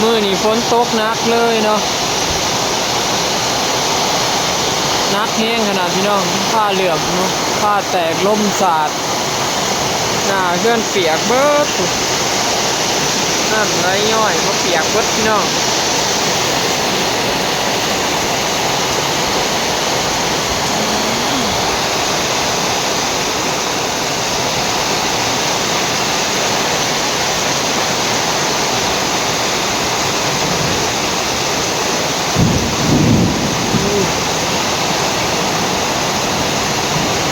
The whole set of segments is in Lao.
ມື້ນີ້ຝົນຕົກໜັກເລີຍເນາະ ໜັກແຮງຂະໜາດພີ່ນ້ອງ ຟ້າເຫຼືອມເນາະ ຟ້າແຕກ ລົມສາດ ໜ້າເຮືອນປຽກເບິດ ນ້ຳໄຫຼຍ້ອຍມາປຽກເບິດພີ່ນ້ອງ.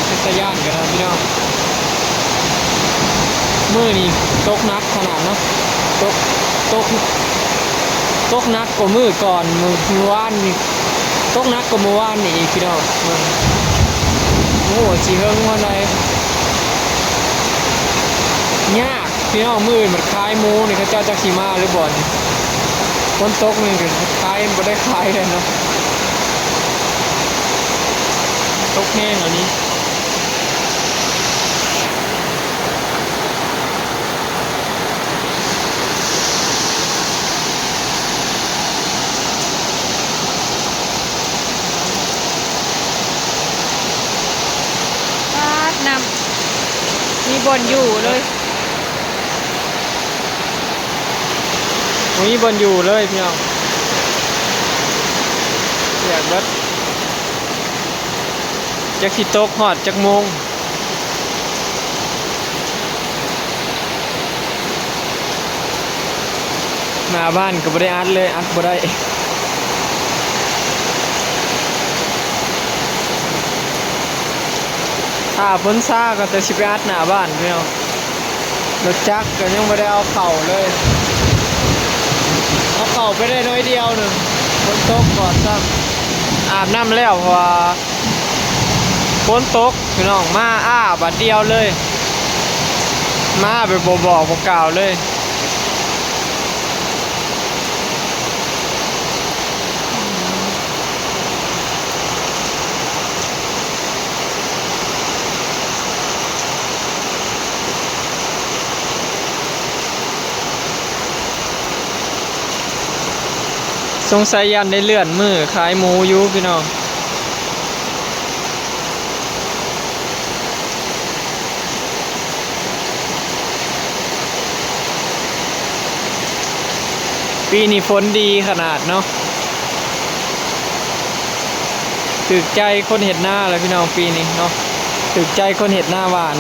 ເປັນຕາຢ້ານຢູ່ເນາະພີ່ນ້ອງ ມື້ນີ້ຕົກໜັກຂະໜາດເນາະ ຕົກ ຕົກ ຕົກໜັກກວ່າມື້ກ່ອນ ມື້ ມື້ວານນີ້ ຕົກໜັກກວ່າມື້ວານນີ້ອີກພີ່ນ້ອງ ເບິ່ງ ໂອ້ ຊິເຫິງປານໃດ ຍາກພີ່ນ້ອງ ມື້ອື່ນບັດຂາຍໝູນີ້ ເຂົາເຈົ້າຈັກຊິມາຫຼືບໍ່ນີ້ ຝົນຕົກນີ້ກໍຂາຍ ບໍ່ໄດ້ຂາຍແລ້ວເນາະ ຕົກແຮງອັນນີ້. ປາດ ນ້ຳ ມີບ່ອນຢູ່ເລີຍ ບໍ່ມີບ່ອນຢູ່ເລີຍພີ່ນ້ອງ ປຽກເບິດ ຈັກຊິຕົກຮອດຈັກໂມງ. ໜ້າບ້ານກໍບໍ່ໄດ້ອັດເລີຍ ອັດບໍ່ໄດ້ ຖ້າຝົນຊາກໍຈະຊິໄປອັດໜ້າບ້ານພີ່ນ້ອງ ລົດຈັກກໍຍັງບໍ່ໄດ້ເອົາເຂົ້າເລີຍ ເອົາເຂົ້າໄປໄດ້ໜ້ອຍດຽວໜຶ່ງ ຝົນຕົກກ່ອນຊ້ຳ ອາບນ້ຳແລ້ວ ເພາະວ່າ ຝົນຕົກພີ່ນ້ອງ ມາອ້າບາດດຽວເລີຍ ມາແບບບໍ່ບອກບໍ່ກ່າວເລີຍ ສົງໄສຢ້ານໄດ້ເລື່ອນມື້ຂາຍໝູຢູ່ພີ່ນ້ອງ. ປີນີ້ຝົນດີຂະໜາດເນາະ ຖືກໃຈຄົນເຮັດນາແຫຼະພີ່ນ້ອງ ປີນີ້ເນາະ ຖືກໃຈຄົນເຮັດນາຫວ່ານ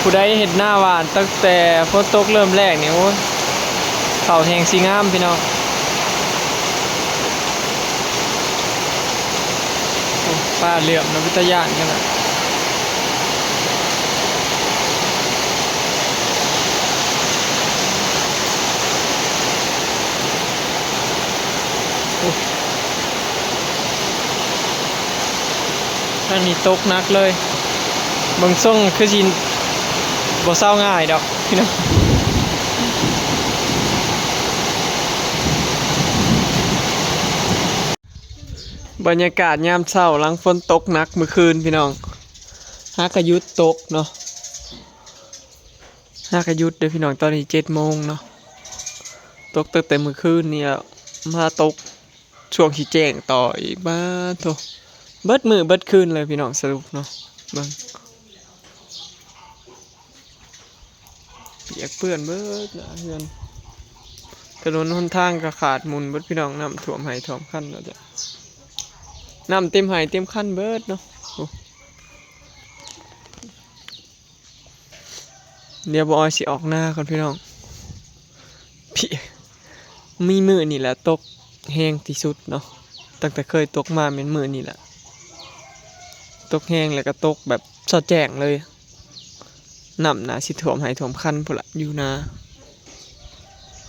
ຜູ້ໃດເຮັດນາຫວ່ານຕັ້ງແຕ່ຝົນຕົກເລີ່ມແລ້ງນີ້ ໂອ້ຍ ເຂົ້າແຮ່ງຊິງາມພີ່ນ້ອງ. ໂອ້ ຟ້າເຫຼືອມເນາະ ເປັນຕາຢ້ານຂະໜາດ ໂອ້ ທາງນີ້ຕົກໜັກເລີຍ ເບິ່ງຊົງຄືຊິບໍ່ເຊົາງ່າຍດອກພີ່ນ້ອງ. ບັນຍາກາດຍາມເຊົ້າຫຼັງຝົນຕົກໜັກມື້ຄືນພີ່ນ້ອງ ຫາກະຢຸດຕົກເນາະ ຫາກະຢຸດເດີພີ່ນ້ອງ. ຕອນນີ້ເຈັດໂມງເນາະ ຕົກຕັ້ງແຕ່ມື້ຄືນນີ້ແລ້ວ ມາຕົກຊ່ວງຊິແຈ້ງຕໍ່ອີກ ບາດໂທ້ ເບິດມື້ເບິດຄືນເລີຍພີ່ນ້ອງ. ສະຫຼຸບເນາະ ເບິ່ງ ປຽກເປື້ອນເບິດໜ້າເຮືອນ ຖະໜົນຫົນທາງກໍຂາດໝຸ່ນເບິດພີ່ນ້ອງ ນ້ຳຖ້ວມໄຮ່ຖ້ວມຄັນແລ້ວຈ້ະ ນ້ຳເຕັມໄຮ່ເຕັມຄັນເບິດເນາະ. ໂອ້ ດຽວບ່າວອອຍຊິອອກນາກ່ອນພີ່ນ້ອງ ພີ່ ມີມື້ນີ້ແຫຼະຕົກແຮງທີ່ສຸດເນາະ ຕັ້ງແຕ່ເຄີຍຕົກມາແມ່ນມື້ນີ້ແຫຼະ ຕົກແຮງ ແລ້ວກໍຕົກແບບສອດແຈ້ງເລີຍ. ນ້ຳໜ້າຊິຖ້ວມໄຮ່ຖ້ວມຄັນພຸ້ນລະ ຢູ່ນາ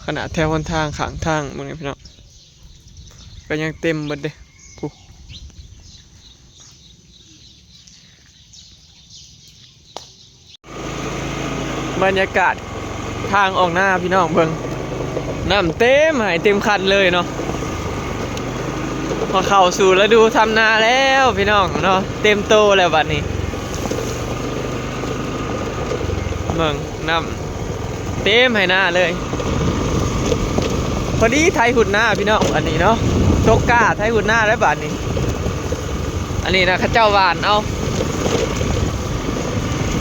ຂະໜາດແຖວຫົນທາງຂ້າງທາງເບິ່ງນີ້ພີ່ນ້ອງ ກໍຍັງເຕັມເບິດເດ້ ຜູ້ ບັນຍາກາດທາງອອກນາພີ່ນ້ອງເບິ່ງ ນ້ຳເຕັມໄຮ່ເຕັມຄັນເລີຍເນາະ. ພໍເຂົ້າສູ່ລະດູທຳນາແລ້ວພີ່ນ້ອງເນາະ ເຕັມໂຕແລ້ວບັດນີ້ ເບິ່ງ ນ້ຳເຕັມໄຮ່ນາເລີຍ. ພໍດີໄຖຮຸດນາພີ່ນ້ອງ ອັນນີ້ເນາະ ຕົກກ້າໄຖຮຸດນາແລ້ວບາດນີ້. ອັນນີ້ນະ ເຂົາເຈົ້າຫວ່ານເອົາ.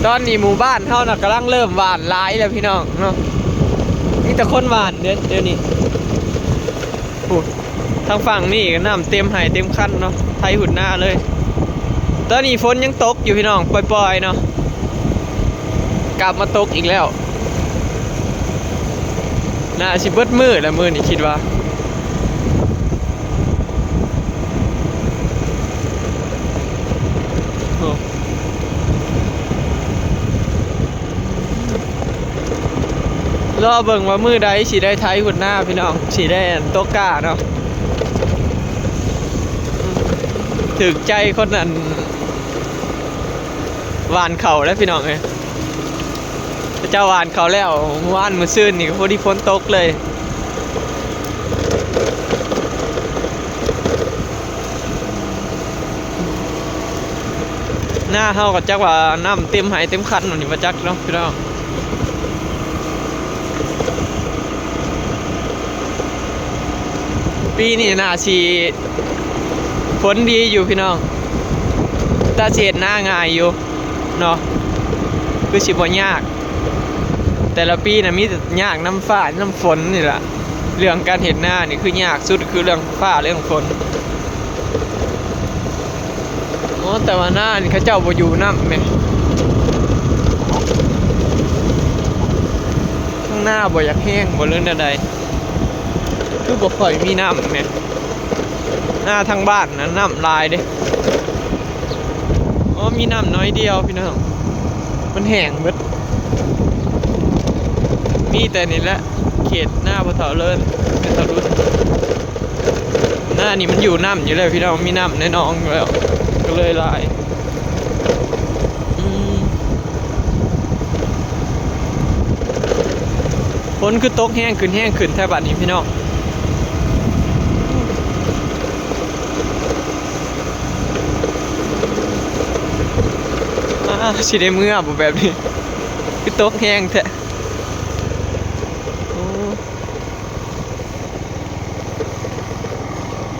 ຕອນນີ້ໝູ່ບ້ານເຮົານະ ກຳລັງເລີ່ມຫວ່ານຫຼາຍແລ້ວພີ່ນ້ອງເນາະ ມີແຕ່ຄົນຫວ່ານເດ້ ດຽວນີ້. ໂອ້ ທາງຝັ່ງນີ້ກໍນ້ຳເຕັມໄຮ່ເຕັມຄັນເນາະ ໄຖຮຸດນາເລີຍ. ຕອນນີ້ຝົນຍັງຕົກຢູ່ພີ່ນ້ອງ ປ່ອຍໆເນາະ ກັບມາຕົກອີກແລ້ວ. ໜ້າຊິເບິດມື້ແລ້ວມື້ນີ້ຄິດວ່າ. ໂອ້ ລໍເບິ່ງວ່າມື້ໃດຊິໄດ້ໄຖຮຸດນາພີ່ນ້ອງ ຊິໄດ້ອັນຕົກກ້າເນາະ. ຖືກໃຈຄົນອັນຫວ່ານເຂົ້າແລ້ວພີ່ນ້ອງເອີຍ. ເຂົາເຈົ້າຫວ່ານເຂົ້າແລ້ວ ມື້ວານມື້ຊືນນີ້ກໍພໍດີຝົນຕົກເລີຍ. ນາເຮົາກໍຈັກວ່ານ້ຳເຕັມໄຮ່ເຕັມຄັນນີ້ ບໍ່ຈັກເນາະພີ່ນ້ອງ. ປີນີ້ໜ້າຊິຜົນດີຢູ່ພີ່ນ້ອງ ຕາຊິເຮັດນາງ່າຍຢູ່ເນາະ ຄືຊິບໍ່ຍາກ. ແຕ່ລະປີນະມີແຕ່ຍາກນຳຟ້ານຳຝົນນີ້ລະ ເລື່ອງການເຮັດນານີ້ຄືຍາກສຸດ ຄືເລື່ອງຟ້າເລື່ອງຝົນ. ໂອ້ ແຕ່ວ່ານານີ້ເຂົາເຈົ້າບໍ່ຢູ່ນຳແມະ ທາງນາບໍ່ຢາກແຮງບໍ່ ຫຼືແນວໃດ ຄືບໍ່ຄ່ອຍມີນ້ຳແມະ. ນາທາງບ້ານນະນ້ຳຫຼາຍເດ້. ໂອ້ ມີນ້ຳໜ້ອຍດຽວພີ່ນ້ອງ ມັນແຫ້ງເບິດ. ມີແຕ່ນີ້ແຫຼະ ເຂດນາພໍ່ເຖົ້າເລີນ ແມ່ເຖົ້າລຸນ. ນານີ້ມັນຢູ່ນ້ຳຢູ່ແລ້ວພີ່ນ້ອງ ມີນ້ຳໃນໜອງຢູ່ແລ້ວ ກໍເລີຍຫຼາຍ. ອືມ ຝົນຄືຕົກແຮງຂຶ້ນ ແຮງຂຶ້ນແທ້ບາດນີ້ພີ່ນ້ອງ. ອາ ຊິໄດ້ເມືອບໍ່ແບບນີ້ ຄືຕົກແຮງແທ້. ໂອ້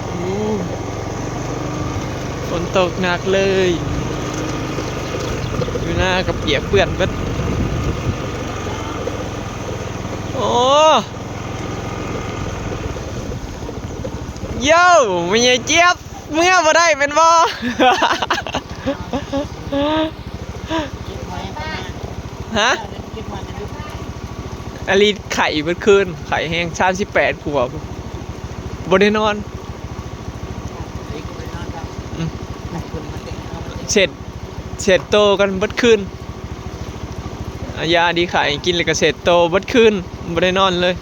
ໂອ້ ຝົນຕົກໜັກເລີຍ ຢູ່ນາກໍປຽກເປື້ອນເບິດ. ໂອ້ ໂຢ ແມ່ໃຫຍ່ຈຽບ ເມືອບໍ່ໄດ້ແມ່ນບໍ່? ຮະ? ອາລີໄຂ້ເບິດຄືນ ໄຂ້ແຮງ ສາມສິບແປດກວ່າ ບໍ່ໄດ້ນອນ. ອືມ ເຊັດ ເຊັດໂຕກັນເບິດຄືນ. ເອົາຢາດີໄຂ້ກິນ ແລ້ວກໍເຊັດໂຕເບິດຄືນ ບໍ່ໄດ້ນອນເລີຍ.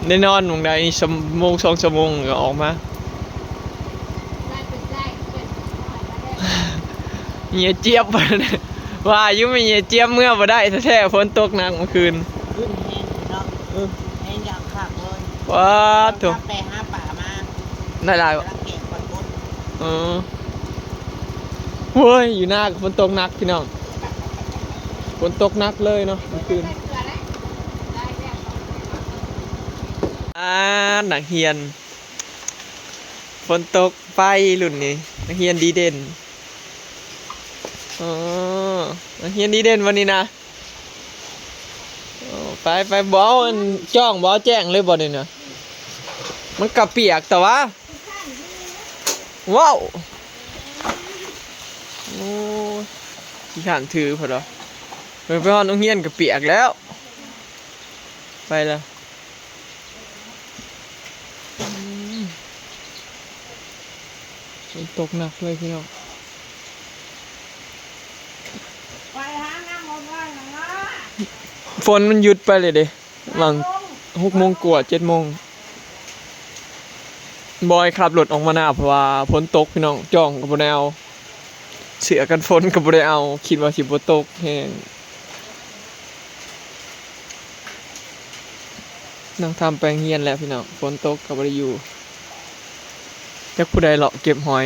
ໄດ້ນອນໝ່ອງໃດຊົ່ວໂມງສອງຊົ່ວໂມງກໍອອກມາ. ເມຍຈຽບ ວ່າຢູ່ ເມຍຈຽບເມືອບໍ່ໄດ້ແທ້ໆ ຝົນຕົກໜັກເມື່ອຄືນ. ຂຶ້ນແຮງເນາະ ເອີ ແຮງຢ່າງຄັກເລີຍ. ວ້າໂທ້ ໄປຫາປາມາ ໄດ້ຫຼາຍບໍ່? ເອີ ໂອ້ຍ ຢູ່ນາກໍຝົນຕົກໜັກພີ່ນ້ອງ ຝົນຕົກໜັກເລີຍເນາະເມື່ອຄືນ. ອາ ນັກຮຽນ ຝົນຕົກໄປລຸ້ນນີ້ ນັກຮຽນດີເດັ່ນ. ອໍ ນັກຮຽນດີເດັ່ນວັນນີ້ນະ. ໂອ້ ໄປໆ ບໍ່ເອົາອັນຈ້ອງ ບໍ່ເອົາແຈ້ງເລີຍບໍ່ນີ້ນະ? ມັນກະປຽກແຕ່ວ່າ ວ້າວ ໂອ້ຍ ຂີ້ຄ້ານຖືເພິ່ນວ່າ. ເພິ່ນໄປຮອດໂຮງຮຽນກະປຽກແລ້ວ ໄປລະ. ອືມ ຝົນຕົກໜັກເລີຍພີ່ນ້ອງ. ຝົນມັນຢຸດໄປເລີຍເດ້ ຫວ່າງຫົກໂມງກວ່າ ເຈັດໂມງ. ບອຍຂັບລົດອອກມານາ ເພາະວ່າຝົນຕົກພີ່ນ້ອງ ຈ້ອງກໍບໍ່ໄດ້ເອົາ ເສື້ອກັນຝົນກໍບໍ່ໄດ້ເອົາ ຄິດວ່າຊິບໍ່ຕົກແຮງ. ນັ່ງທຳແປງຮຽນແລ້ວພີ່ນ້ອງ ຝົນຕົກກໍບໍ່ໄດ້ຢູ່. ຈັກຜູ້ໃດເລາະເກັບຫອຍ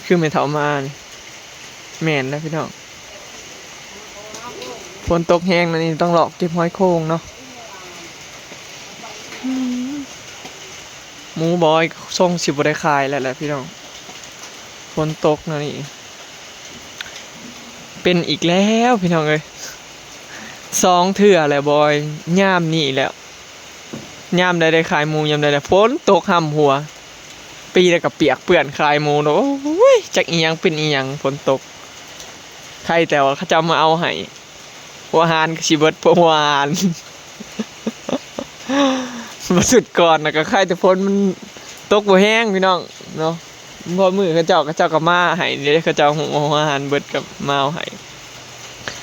ຄືແມ່ເຖົ້າມານີ້. ແມ່ນແລ້ວພີ່ນ້ອງ. ຝົນຕົກແຮງແນວນີ້ຕ້ອງລອກເກັບຫອຍໂຂ່ງເນາະ. ໝູບອຍຊົງຊິບໍ່ໄດ້ຂາຍແລ້ວແຫຼະພີ່ນ້ອງ, ຝົນຕົກແນວນີ້ ເປັນອີກແລ້ວພີ່ນ້ອງເອີຍ. ສອງເທື່ອແລ້ວບອຍ ຍາມນີ້ແຫຼະ ຍາມໃດໄດ້ຂາຍໝູ ຍາມໃດໄດ້ຝົນຕົກຮ່ຳຫົວ. ປີໃດກໍປຽກເປື້ອນຂາຍໝູເນາະ. ໂອ້ຍ ຈັກອີ່ຫຍັງເປັນອີ່ຫຍັງ ຝົນຕົກ. ໃຄແຕ່ວ່າເຂົາເຈົ້າມາເອົາໃຫ້ ຫົວຫານກໍຊິເບິດ ພວກຫົວຫານ. ມາສຸດກ່ອນນະ ກໍໃຄແຕ່ຝົນມັນຕົກບໍ່ແຮງພີ່ນ້ອງເນາະ. ພໍມື້ເຂົາເຈົ້າ ເຂົາເຈົ້າກໍມາໃຫ້ເດ້ ເຂົາເຈົ້າຮູ້ວ່າຫົວຫານເບິດກໍມາເອົາໃຫ້.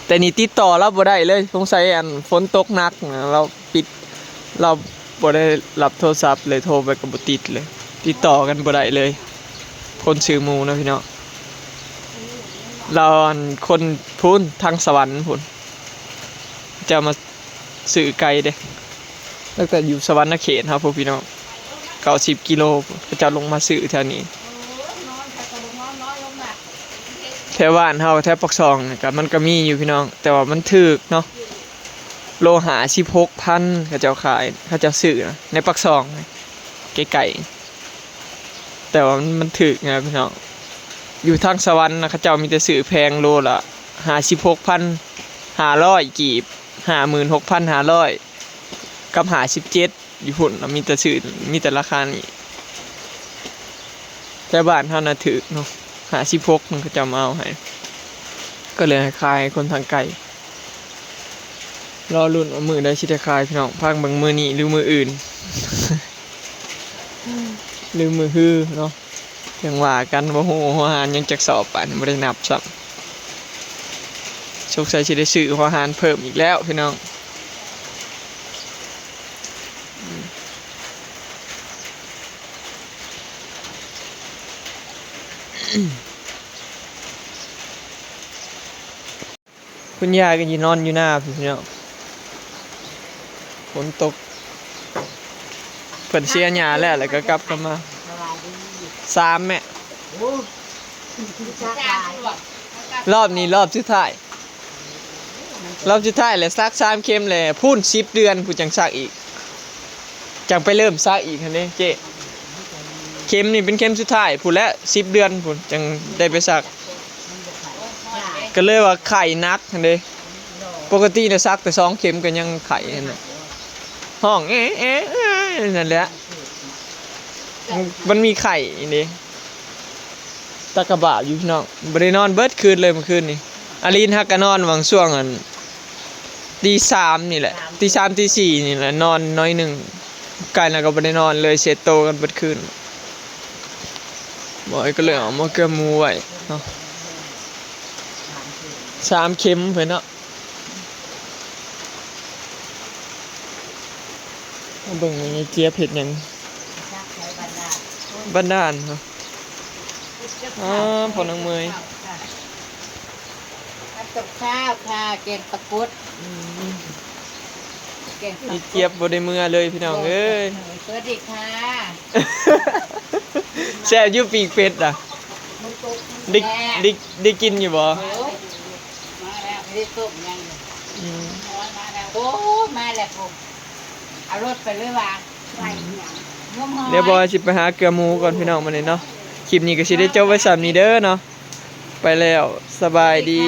ແຕ່ນີ້ຕິດຕໍ່ລາວບໍ່ໄດ້ເລີຍ ສົງໄສອັນຝົນຕົກໜັກນະ ລາວປິດ ລາວບໍ່ໄດ້ຮັບໂທລະສັບເລີຍ ໂທໄປກໍບໍ່ຕິດເລີຍ ຕິດຕໍ່ກັນບໍ່ໄດ້ເລີຍ. ຄົນຊື້ໝູເນາະພີ່ນ້ອງ ລາວອັນຄົນພຸ້ນ ທາງສະຫວັນພຸ້ນ ເຈົ້າມາຊື້ໄກ່ເດ້ ຕັ້ງແຕ່ຢູ່ສະຫວັນນະເຂດເຮົາພຸ້ນພີ່ນ້ອງ ເກົ້າສິບກິໂລ ເຂົາເຈົ້າລົງມາຊື້ແຖວນີ້. ແຖວບ້ານເຮົາ ແຖວປາກຊ່ອງນີ້ກໍ ມັນກໍມີຢູ່ພີ່ນ້ອງ ແຕ່ວ່າມັນຖືກເນາະ ໂລຫ້າສິບຫົກພັນ ເຂົາເຈົ້າຂາຍ ເຂົາເຈົ້າຊື້ນະ ໃນປາກຊ່ອງ ໃກ້ໆ ແຕ່ວ່າມັນ ມັນຖືກນະພີ່ນ້ອງ. ຢູ່ທາງສະຫວັນນະ ເຂົາເຈົ້າມີແຕ່ຊື້ແພງ ໂລລະຫ້າສິບຫົກພັນຫ້າຮ້ອຍກີບ ຫ້າໝື່ນຫົກພັນຫ້າຮ້ອຍ ກັບຫ້າສິບເຈັດ ຢູ່ພຸ້ນນະ ມີແຕ່ຊື້ ມີແຕ່ລາຄານີ້. ແຕ່ບ້ານເຮົານະຖືກເນາະ ຫ້າສິບຫົກ ມັນເຂົາເຈົ້າມາເອົາໃຫ້ ກໍເລີຍໃຫ້ຂາຍໃຫ້ຄົນທາງໄກ. ລໍລຸ້ນວ່າມື້ໃດຊິໄດ້ຂາຍພີ່ນ້ອງ ຟັງເບິ່ງມື້ນີ້ຫຼືມື້ອື່ນ ຫຼືມື້ຮືເນາະ ຈັ່ງວ່າກັນ. ບໍ່ຮູ້ຫົວຫານຍັງຈັກສອບ ປານນີ້ບໍ່ໄດ້ນັບຊ້ຳ ສົງໄສຊິໄດ້ຊື້ຫົວຫານເພີ່ມອີກແລ້ວພີ່ນ້ອງ. ຄຸນຍາຍກໍຊິນອນຢູ່ນາພຸ້ນເນາະ ຝົນຕົກ ເພິ່ນເສຍຫຍ້າແລ້ວ ແລ້ວກໍກັບເຂົ້າມາ. ສາມແມ່ ໂອ້ ລອບນີ້ລອບສຸດທ້າຍ ລອບສຸດທ້າຍແຫຼະ ສັກສາມເຂັມແຫຼະ ພຸ້ນສິບເດືອນພຸ້ນຈັ່ງສັກອີກ ຈັ່ງໄປເລີ່ມສັກອີກຫັ້ນເດ້ເຈ້. ເຂັມນີ້ເປັນເຂັມສຸດທ້າຍພຸ້ນແຫຼະ ສິບເດືອນພຸ້ນຈັ່ງໄດ້ໄປສັກ ກໍເລີຍວ່າໄຂ້ໜັກຫັ້ນເດ້. ປົກກະຕິນະສັກແຕ່ສອງເຂັມກໍຍັງໄຂ້ຫັ້ນນະ ຮ້ອງແອໆ ນັ້ນແຫຼະ ມັນມີໄຂ້ເດ້. ຕາກະບາບຢູ່ພີ່ນ້ອງ ບໍ່ໄດ້ນອນເບິດຄືນເລີຍມື້ຄືນນີ້. ອາລິນຫາກະນອນຫວ່າງຊ່ວງອັນຕີສາມນີ້ແຫຼະ ຕີສາມຕີສີ່ນີ້ແຫຼະ ນອນໜ້ອຍໜຶ່ງ. ກາຍນະກໍບໍ່ໄດ້ນອນເລີຍ ເຊັດໂຕກັນເບິດຄືນ. ບອຍກໍເລີຍເອົາໝໍ້ເກືອໝູໄວ້ເນາະ ສາມເຂັມເພິ່ນເນາະ. ມາເບິ່ງແມ່ຍາຍຈຽບເຮັດຫຍັງ ບັນດານເນາະ. ອ້າ ພໍ່ນາງເມຍ ກັບກັບຂ້າວຄ່ະ ແກງປາກົດ. ອືມ ແກງປາກົດ ຍາຍຈຽບບໍ່ໄດ້ເມືອເລີຍພີ່ນ້ອງເອີຍ. ສະຫວັດດີຄ່ະ ແຊບຢູ່ປີກເປັດນະ ໄດ້ ໄດ້ ໄດ້ກິນຢູ່ບໍ່? ໂອ້ຍ ມາແລ້ວ ໄດ້ຕົ້ມຫຍັງຢູ່. ອືມ ໂອ້ຍ ມາແລ້ວ ໂອ້ຍ ມາແລ້ວ ໂອ້ຍ ເອົາລົດໄປເລີຍວ່າ. ດຽວບອຍຊິໄປຫາເກືອໝູກ່ອນພີ່ນ້ອງ ມື້ນີ້ເນາະ. ຄລິບນີ້ກໍຊິໄດ້ຈົບໄວ້ສ່ຳນີ້ເດີເນາະ. ໄປແລ້ວ ສະບາຍດີ.